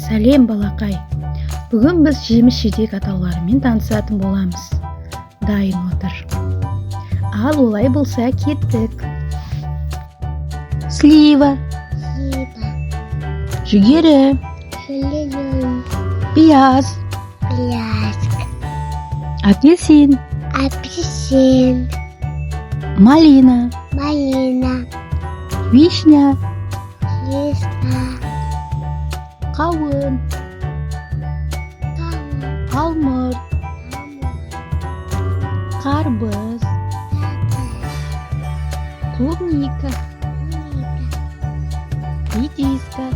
Сәлем, балақай! Бүгін біз жеміс-жидек атауларымен танысатын боламыз. Дайын отыр. Ал олай болса, кеттік. Слива. Слива. Жүгері. Жүгері. Пияз. Пияз. Апельсин. Апельсин. Малина. Малина. Вишня. Вишня. Қауын. Қауын. Алмұрт. Қарбыз. Клубника. Редиска.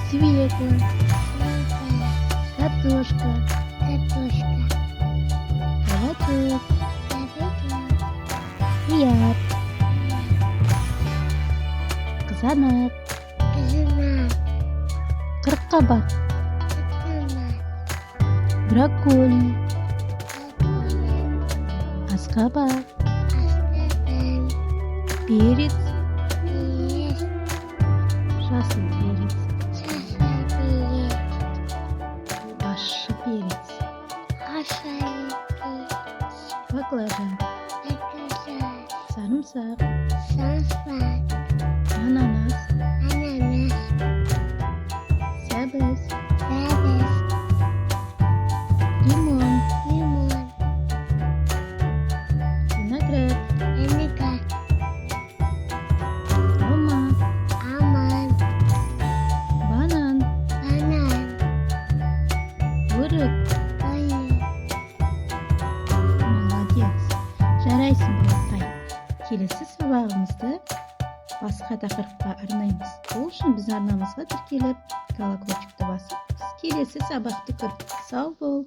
Свекла. Картошка. Картошка. Кабачок. Қияр. Қызанақ. Қызанақ. Қырыққабат. Брокколи. Асқабақ. Перец. Жасыл перец. Ащы перец. Баклажан. Сарымсақ. Ананас. Сәбіз. Лимон. Виноград. Алма. Банан. Өрік. Молодец! Жарайсың, балақай! Келесі сабағымызды басқа тақырыпқа арнаймыз. Ол үшін біздің арнамызға тіркеліп, колокольчикті басып, келесі сабақты көр. Сау бол!